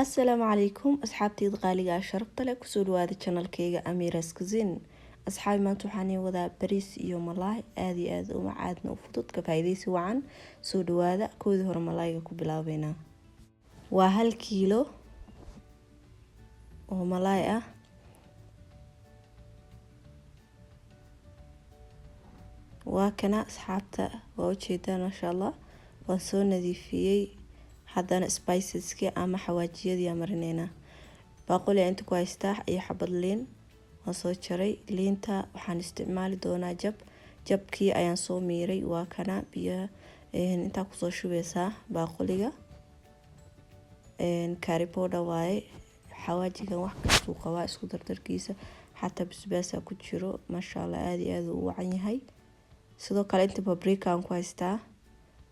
Asalaamu calaykum asxaabteyda qaaliga ah, sharafta leh, kusoo dhawaada channelkayga Amira's Cuisine. Asxaabi, maanta waxaan ii wadaa bariis iyo malaay aada iyo aada uma caadna u fudud. Ka faa'iidaysi wacan, soo dhawaada. Koodii hore malaayga ku bilaabeynaa. Waa 1 kiilo oo malaay ah. Waa kana, asxaabta, waa ujeedaan, maasha Allah. Waan soo nadiifiyey. Haddana spiceski ama xawaajiyadii aan marineynaa. Baaquli inta ku haystaa iyo xabad liin waan soo jaray. Liinta waxaan isticmaali doonaa jab. Jabkii ayaan soo miiray, waa kana. Biyo intaa kusoo shubeysaa baaquliga. Curry powder waaye xawaajigan, wax kastuu qabaa isku dardarkiisa, xataa basbaasaa ku jiro. Maasha Allah, aada iyo aada u wacan yahay. Sidoo kale inta paprika aan ku haystaa,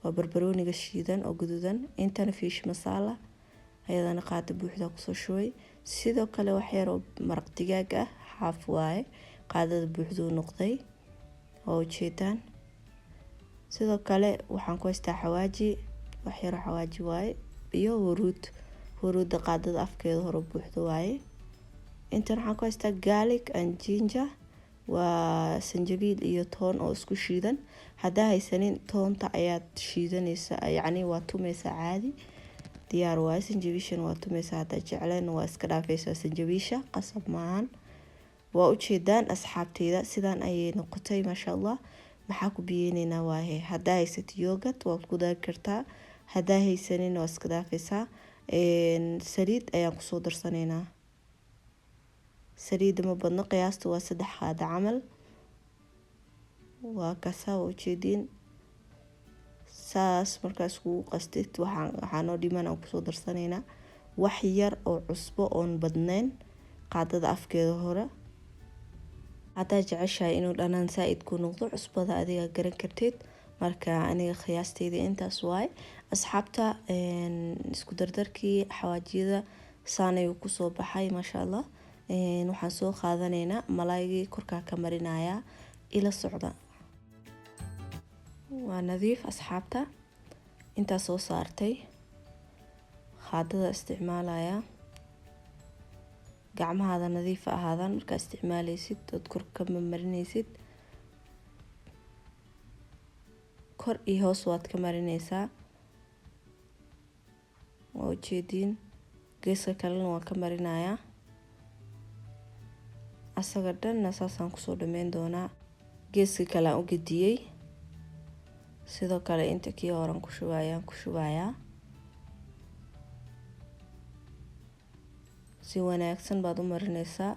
waa barbarooniga shiidan oo guduudan. Intana fish masala, ayadana qaada buuxda kusoo shubay. Sidoo kale waxyar oo maraq digaag ah, half waaye, qaadada buuxduu noqday, waa ujeedaan. Sidoo kale waxaan ku haystaa xawaaji, waxyaroo xawaaji waaye, iyo huruud. Huruudda qaadada afkeeda hore buuxdo waaye. Intan waxaan ku haystaa garlic and ginger, waa sanjabiil iyo toon oo isku shiidan. Haddaa haysanin, toonta ayaad shiidanaysaa, yacni waa tumeysaa caadi, diyaar waaye. Sanjabiishana waa tumeysaa. Haddaa jecleen, waa iska dhaafeysaa sanjabiisha, qasab maahan. Waa ujeedaan, asxaabteyda, sidaan ayay noqotay, maasha Allah. Maxaa ku biyeyneynaa waaye? Haddaa haysatid yogurt, waad ku dari kartaa. Haddaa haysanin, waa iska dhaafeysaa. Saliid ayaan kusoo darsanaynaa. Saliidda ma badno, qiyaasta waa 3 qaada camal. Waa kasaa, waa ujeediin. Saas markaa iskugu qastid, waxaa noo dhiman aan kusoo darsanaynaa wax yar oo cusbo oon badnayn, qaadada afkeeda hore. Haddaa jeceshahay inuu dhanaan saa-id ku noqdo, cusbada adiga garan kartid. Marka aniga khiyaasteyda intaas waaye, asxaabta. Isku dardarkii xawaajiyada saanayuu kusoo baxay, maasha Allah. Waxaan soo qaadanaynaa malaaygii, korkaa ka marinayaa, ila socda. Waa nadiif, asxaabta. Intaa soo saartay, qaadada isticmaalaya. Gacmahaada nadiifa ahaadaan markaa isticmaaleysid ood kor ka marineysid. Kor iyo hoos waad ka marineysaa, waa ujeediin. Geeska kalena waan ka marinayaa. Asaga dhanna saasaan kusoo dhameyn doonaa. Geeska kale aan u gediyey. Sidoo kale inta kii horan ku shubayaan ku shubayaa. Si wanaagsan baad u marineysaa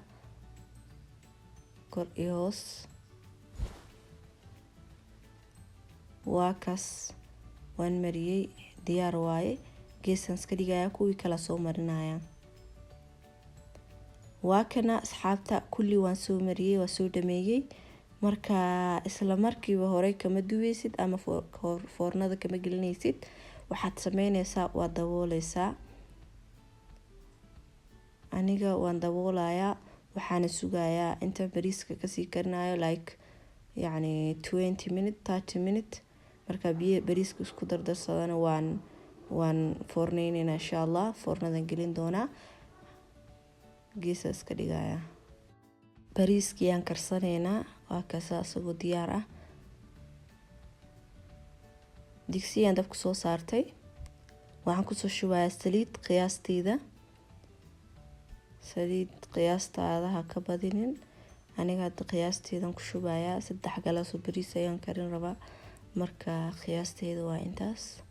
kor iyo hoos. Waa kaas, waan mariyey, diyaar waaye. Geesaan iska dhigayaa, kuwii kala soo marinaya. Waa kana, asxaabta, kulli waan soo mariyey, waa soo dhameeyey. Marka isla markiiba horey kama duweysid ama foornada kama gelineysid. Waxaad sameyneysaa, waa dabooleysaa. Aniga waan daboolayaa, waxaana sugayaa inta bariiska kasii karinayo, like yacni 20 minute, 30 minute. Marka biyo bariiska isku dardarsadana, waan foorneyneyna, insha Allah. Foornadan gelin doonaa, geesa iska dhigaya. Bariiskii aan karsaneynaa waa kaasa, isagoo diyaar ah. Digsiyaan dabka soo saartay. Waxaan kusoo shubayaa saliid qiyaasteyda. Saliid qiyaastaada ha ka badinin. Aniga hadda qiyaasteedan ku shubayaa. 3 galaas oo bariis ayaan karin rabaa, marka qiyaasteeda waa intaas.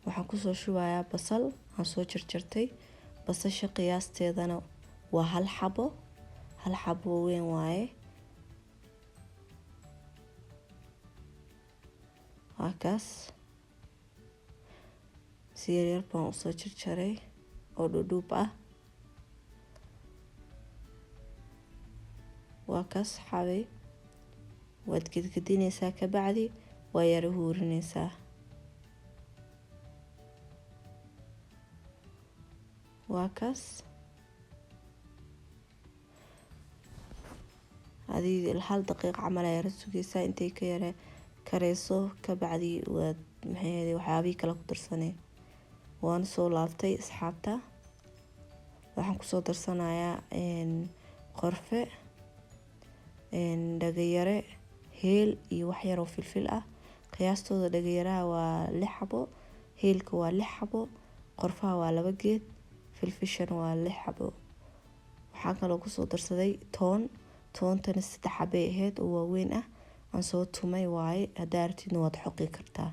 Waxaan kusoo shubayaa basal aan soo jarjartay. Basasha qiyaasteedana waa hal xabo, hal xabo weyn waaye. Waa kaas, si yaryar baan usoo jarjaray oo dhudhuub ah. Waa kaas, xabay. Waad gedgedineysaa, kabacdi waa yara huurineysaa. Waa kaas. Adii hal daqiiq camal ayaa yara sugeysaa intay ka yara kareyso. Kabacdi waad maxay waxyaabihii kale ku darsanay. Waan soo laabtay asxaabta. Waxaan kusoo darsanayaa qorfe, dhagayare, heel iyo wax yar oo filfil ah. Qiyaastooda dhagayaraha waa 6 xabo, heelka waa 6 xabo, qorfaha waa 2 geed, filfishana waa 6 xabo. Waxaan kaloo kusoo darsaday toon. Toontana 3 xabay ahayd oo waaweyn ah, aan soo tumay waaye. Haddaa rabtidna waad xoqi kartaa,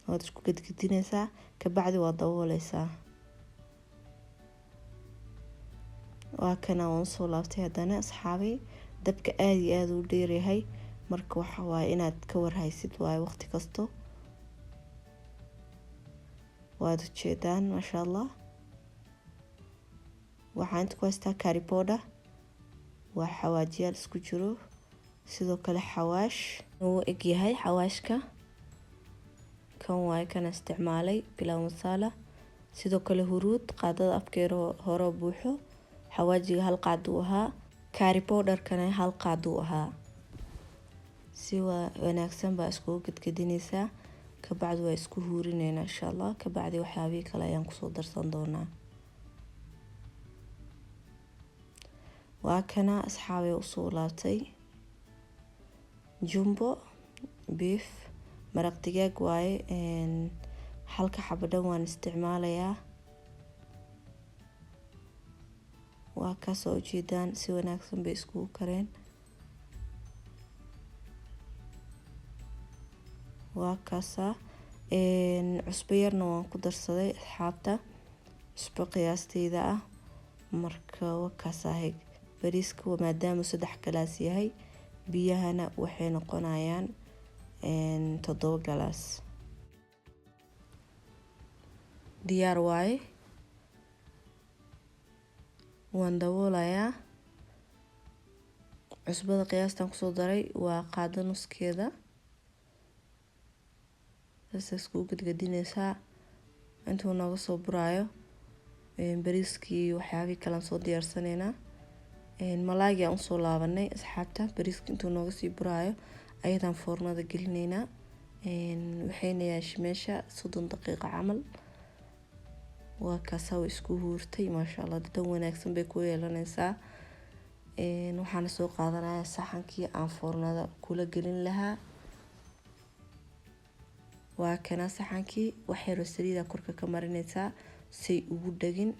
waad isku gedgedinaysaa, kabacdi waad dabooleysaa. Waa kana, waan soo laabtay haddana asxaabay. Dabka aada iyo aada u dheeryahay, marka waxa waaye inaad ka warhaysid waaye waqti kasto. Waad ujeedaan, maasha Allah. Waxaan inta ku haystaa curry powder, waa xawaajiyaal isku jiro, sidoo kale xawaash wuu egyahay. Xawaashka kan waaye kana isticmaalay, pilau masala. Sidoo kale huruud qaadada afkeeda hore buuxo. Xawaajiga 1 qaad uu ahaa, curry powderkana 1 qaad uu ahaa. Si wanaagsan baa iskugu gedgedinaysaa, kabacdi waa isku huurineynaa insha Allah. Kabacdi waxyaabihii kale ayaan kusoo darsan doonaa. Waa kana asxaabay, usoo laabtay. Jumbo beef, maraq digaag waaye. Halka xabo dhan waan isticmaalayaa. Waa kaasoo ujeedaan, si wanaagsan bay iskugu kareen. Waa kaasaa. Cusbo yarna waan ku darsaday asxaabta, cusbo qiyaasteyda ah. Marka waa kaasaa. Heg bariiska maadaama 3 galaas yahay, biyahana waxay noqonayaan 7 galaas. Diyaar waaye, waan daboolayaa. Cusbada qiyaastan kusoo daray waa qaado nuskeeda. Saas iskugu gedgedinaysaa intuu nooga soo buraayo bariiskii. Waxyaabihii kalean soo diyaarsanaynaa. Malaaygi aan usoo laabanay asxaabta. Bariiska intuu nooga sii buraayo ayadaan foornada gelinaynaa. Waxayna yaashay meesha 30 daqiiqo camal. Waa kaasaa, way isku huurtay, maasha Allah, dadan wanaagsan bay ku yeelanaysaa. Waxaana soo qaadanayaa saxankii aan foornada kula gelin lahaa. Waa kana saxankii. Wax yaroo saliida korka ka marinaysaa say ugu dhegin.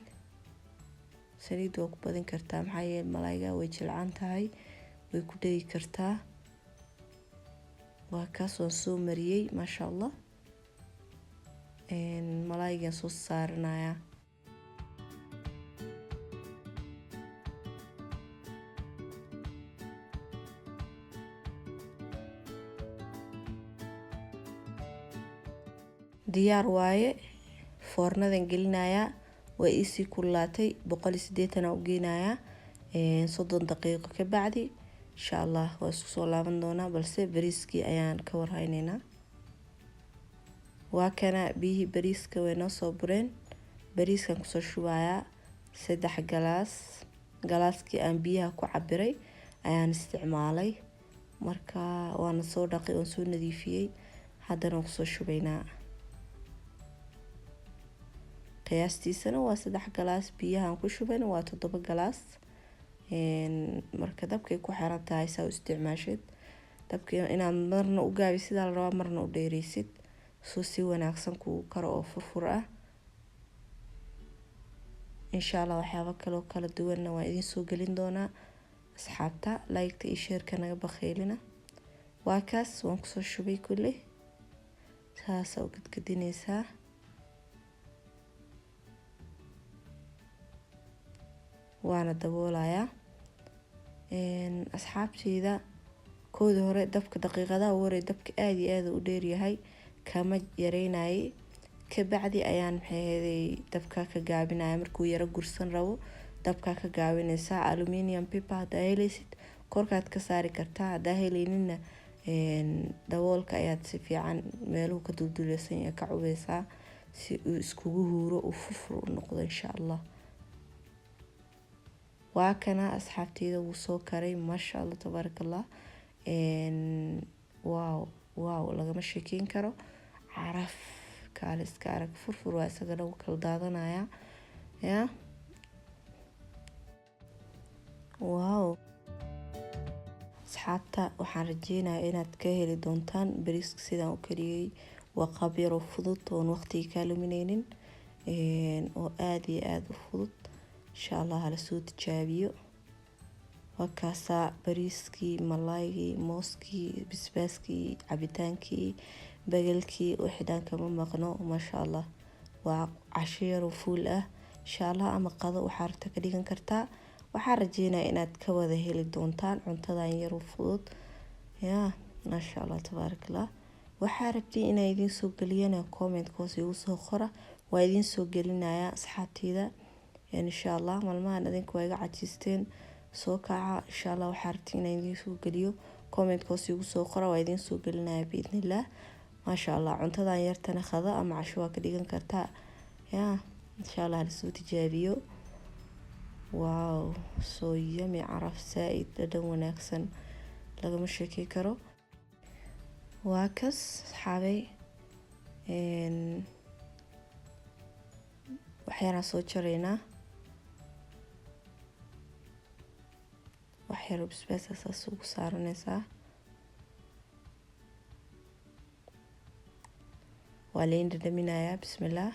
Saliid waa ku badin kartaa, maxaa yeele malaayga way jilcan tahay, way ku dhegi kartaa. Waa kaas, waan soo mariyey, maasha Allah. Malaaygaan soo saaranayaa. Diyaar waaye, foornadan gelinayaa. Waa iisii kululaatay, 180 u geynayaa. 30 daqiiqo ka bacdi insha Allah waa isku soo laaban doonaa, balse bariiskii ayaan ka warhayneynaa. Waa kana, biyihii bariiska way noo soo bureen. Bariiskan kusoo shubayaa 3 galaas. Galaaskii aan biyaha ku cabiray ayaan isticmaalay. Marka waana soo dhaqay, waan soo nadiifiyey, haddana waan kusoo shubaynaa. Qiyaastiisana waa 3 galaas, biyahaan ku shubayna waa 7 galaas. Marka dabkay ku xiran tahay saa u isticmaashid dabka, inaad marna u gaabi sidaa la rabaa, marna u dheereysid, soo si wanaagsan kugu karo oo furfur ah insha Allah. Waxyaabo kaloo kala duwanna waan idiin soo gelin doonaa asxaabta. Like-ta iyo share-ka naga bakhaylina. Waa kaas, waan kusoo shubay kulli. Saasaa u gedgedinaysaa, waana daboolayaa asxaabteyda. Kooda hore dabka, daqiiqadaha ugu horey dabka aada iyo aada u dheeryahay, kama yareynayay. Kabacdi ayaan maxay dabka ka gaabinaya. Markuu yaro gursan rabo dabka ka gaabinaysaa. Aluminium paper haddaa helaysid korkaad ka saari kartaa, haddaa heleynina daboolka ayaad si fiican meeluhu ka dulduleysan yahay ka cubeysaa, si uu iskugu huuro, uu furfur u noqdo insha Allah. Waa kana asxaabteyda, wuu soo karay, maasha Allah, tabaaraka Allah. Wow wow, lagama sheekeyn karo caraf. Kaale iska arag, furfur waa isaga dhan, kala daadanaya. Ya wow, asxaabta, waxaan rajeynayaa inaad ka heli doontaan bariiska sidaan u kariyey. Waa qaab yaroo fudud oon waqtiga kaa lumineynin oo aada iyo aada u fudud. Insha Allah hala soo tijaabiyo. Waa kaasaa bariiskii, malaaygii, mooskii, basbaaskii, cabitaankii, bagelkii, wixii dhan kama maqno. Maasha Allah, waa casho yaroo fuul ah. Insha Allah ama qado waxaa rabta ka dhigan kartaa. Waxaan rajeynaya inaad ka wada heli doontaan cuntadan yaroo fudud. Ya maasha Allah, tabaarakallah. Waxaa rabtiin inaa idiin soo geliyana, comment hoos igu soo qora, waa idiin soo gelinaya asxaabteyda, insha Allah. Maalmahan idinka waa iga cajiisteen, soo kaca. Insha Allah waxaa rabtiin inaan idiin soo geliyo, comment hoos igu soo qora, waa idiin soo gelinaya biidnillah. Maasha Allah, cuntadan yartana qada ama casho waa ka dhigan kartaa. Ya insha Allah lasoo tijaabiyo. Wow, so yummy, caraf saa-id, dhadhan wanaagsan, lagama sheekey karo. Waa kas asxaabay, waxyaanaa soo jaraynaa, waxyaro basbaasa saas ugu saaranaysaa. Waa lain dhadhaminayaa. Bismillaah.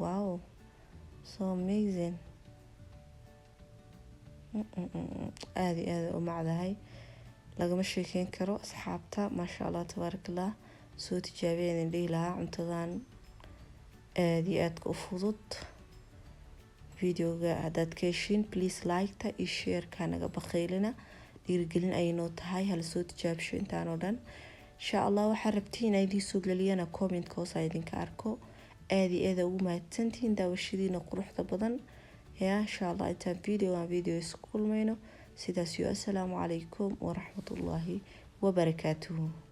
Wow, so amazing. Aada iyo aada u macdahay, lagama sheekeyn karo asxaabta. Maasha Allah, tabaarakallah. Soo tijaabiya idin dhihi lahaa cuntadan aada iyo aadka u fudud. Videoga haddaad ka heshiin, please like-ta iyo share-ka naga bakhaylina, dhiirigelin ayay noo tahay. Hala soo tijaabsho intaan oo dhan. Insha Allah waxaa rabtiin inaa idiin soo geliyana, commentka hoos idinka arko. Aada iyo aada ugu mahadsantihiin daawashadiina quruxda badan. Ya insha Allah intaan video aan video isku kulmayno, sidaas iyo assalaamu calaykum waraxmatullaahi wabarakaatuhu.